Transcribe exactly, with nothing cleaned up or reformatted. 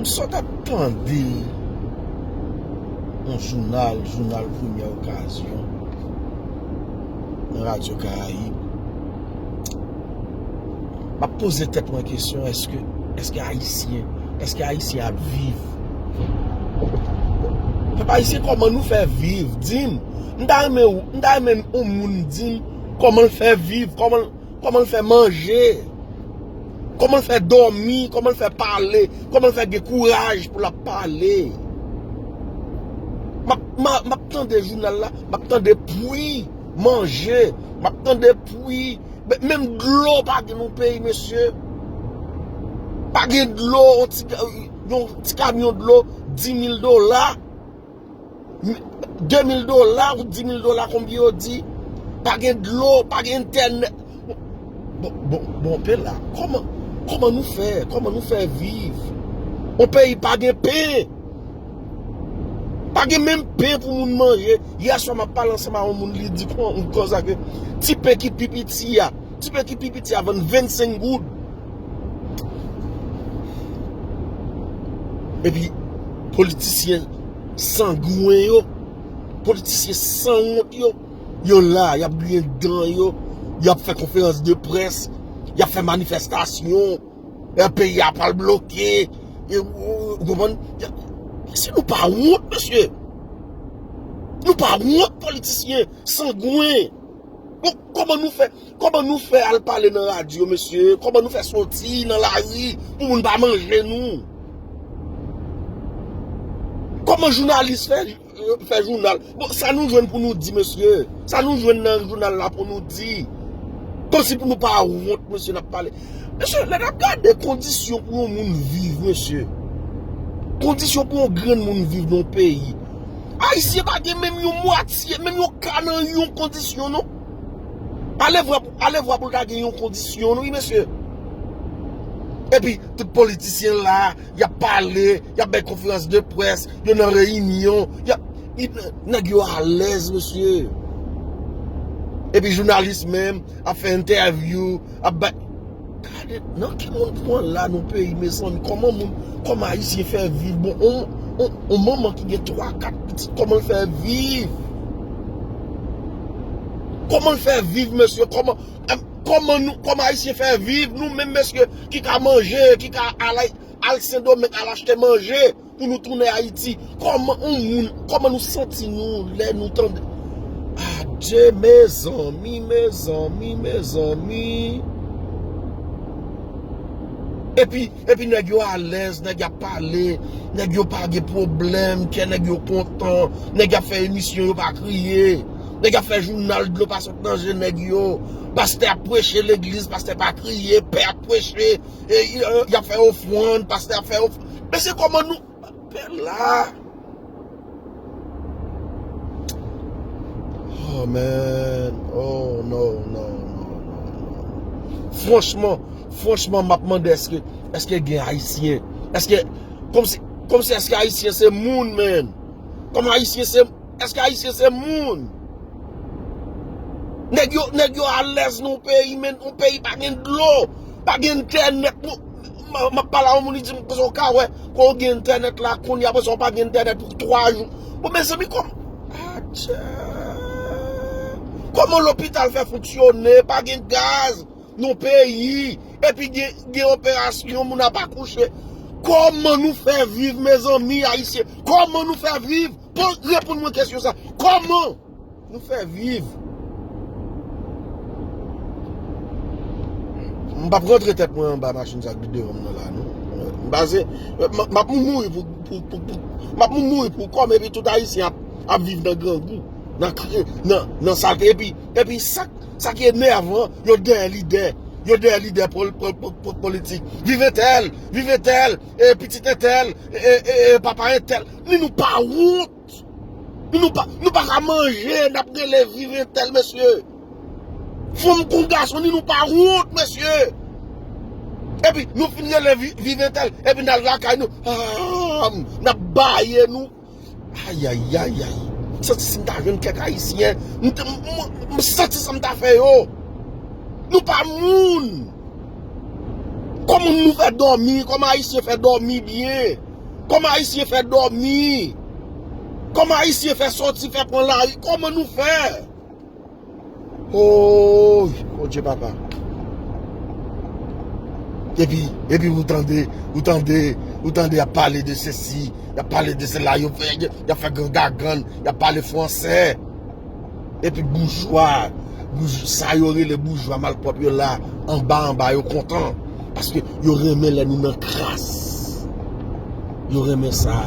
Sa w t ap tande yon jounal, jounal Premyè Okazyon nan Radyo Karayib. M ap poze tèt mwen kesyon, èske, èske Ayisyen, èske Ayisyen ap viv? Pèp ayisyen, kòman nou fè viv? Di m. M ta renmen, m ta renmen yon moun di m kòman l fè viv, kòman, kòman l fè manje, kòman l fè dòmi, kòman l fè pale, kòman l fè gen kouraj pou l ap pale. M ap, m a- m ap tande jounal la, m ap tande bri manje, m ap tande bri, men- menm dlo pa gen nan peyi, mesye. Pa gen dlo, yon ti, yon ti kamyon dlo, di mil dola, de mil dola ou di mil dola, konbyen yo di? Pa gen dlo, pa gen entènèt. Bon, bon, bon, pè la, kòman, kòman nou fè, kòman nou fè viv? Yon peyi pa gen pen. Pa gen menm pen pou moun manje. Yè swa m ap pale ansanm a yon moun, li di kon, konsa ke ti pen ki pi piti a, ti pen ki pi piti a vann vennsenk goud. Epi, politisyen sangwen yo, politisyen sanwont yo, yo la, y ap griyen dan yo, y ap fè konferans de près, y ap fè manifestasyon, e, peyi a pral bloke, e, ou, ou konprann? Mesye, nou pa wont, mesye. Nou pa wont, politisyen sangwen. Bon, kòman nou fè, kòman nou fè al pale nan radyo, mesye? Kòman nou fè soti nan lari pou moun pa manje nou? Kòman jounalis fè, fè jounal? Bon, sa nou jwenn pou nou di, mesye? Sa nou jwenn nan jounal la pou nou di? Kòmsi pou nou pa wont, mesye, n ap pale. Mesye, lè n ap gade kondisyon pou yon moun viv, mesye. Kondisyon pou yon grenn moun viv nan yon peyi. Ayisyen pa gen menm yon mwatye, menm yon ka nan yon kondisyon, non. Ale vwa, ale vwa pou l ta gen yon kondisyon, non, wi, mesye. Epi, tout politisyen la, y ap pale, y ap bay konferans de près, yo nan reyinyon, y ap, y, nèg yo alèz, mesye. Epi, jounalis menm ap fè entèvyou, ap bay, gade, nan ki moun pran la nan peyi, mezanmi? Kòman moun, kòman Ayisyen fè viv? Bon, on, on, on manman ki gen twa, kat pitit, kòman l fè viv? Kòman l fè viv, mesye? Kòman, em, kòman nou, kòman Ayisyen fè viv? Nou menm, mesye, ki ka manje, ki ka al, al Sendomeng, al achte manje pou nou tounen Ayiti. Kòman on moun, kòman nou santi nou lè nou tande? Adye, mezanmi, mezanmi, mezanmi. Epi, epi nèg yo alèz, nèg y ap pale, nèg yo pa gen pwoblèm, kè nèg yo kontan, nèg y ap fè emisyon, yo pa kriye, nèg y ap fè jounal, dlo pa sot nan je nèg yo, pastè ap preche legliz, pastè pa kriye, pè ap preche, e, e, y ap fè ofrann, pastè ap fè ofrann. Mesye, kòman nou, pè la. Oh, man. Oh, no, no, no, no, no. Franchman, franchman, m ap mande èske, èske gen Ayisyen? Èske, kòmsi, kòmsi èske Ayisyen se moun, man? Kòm Ayisyen se, èske Ayisyen se moun? Nèg yo, nèg yo alèz nan yon peyi, men yon peyi pa gen dlo, pa gen entènèt. M, m, m ap pale a yon moun, li di m, "Kote w ka wè, kon w gen entènèt la, kounye a, apre sa, w pa gen entènèt pou twa jou." Bon, mezanmi, kòm, adye. Kòman lopital fè fonksyone, pa gen gaz nan peyi, epi gen, gen operasyon, moun ap akouche? Kòman nou fè viv, mezanmi, Ayisyen? Kòman nou fè viv? Poz, reponn mwen kesyon sa. Kòman nou fè viv? M p ap rantre tèt mwen anba machin sa k devan m nan la, non. M pase, m, m ap mouri pou, pou, pou, pou, m ap mouri pou kò m, epi tout Ayisyen ap, ap viv nan grangou, nan kri-, nan, nan salte. Epi, epi sa, sa ki enèvan, yo dèyè lidè. Yo dèyè lidè pol-, pol-, pol-, pol-, politik. Viv entèl, viv entèl, e pitit entèl, e, e, e, e papa entèl. Ni nou pa wont. Nou pa, nou pa ka manje, n ap rele viv entèl, mesye. Fanm kon gason, ni nou pa wont, mesye. Epi, nou fin rele vi-, viv entèl, epi n al lakay nou. Ah, n ap baye nou. Ayayayay. M santi si m ta jwenn kèk Ayisyen, m te, m, m, m santi sa m ta fè yo. Nou pa moun. Kòman nou fè dòmi? Kòman Ayisyen fè dòmi byen? Kòman Ayisyen fè dòmi? Kòman Ayisyen fè sòti, fè pran lari? Kòman nou fè? Oy, Bondye papa. Epi, epi ou tande, ou tande, ou tande y ap pale de sesi, y ap pale de sela, yo fè, y ap fè gangagann, y ap pale fransè. Epi boujwa, boujwa, sa yo rele boujwa malpwòp yo la, anba anba yo kontan. Paske yo renmen lè nou nan kras. Yo renmen sa.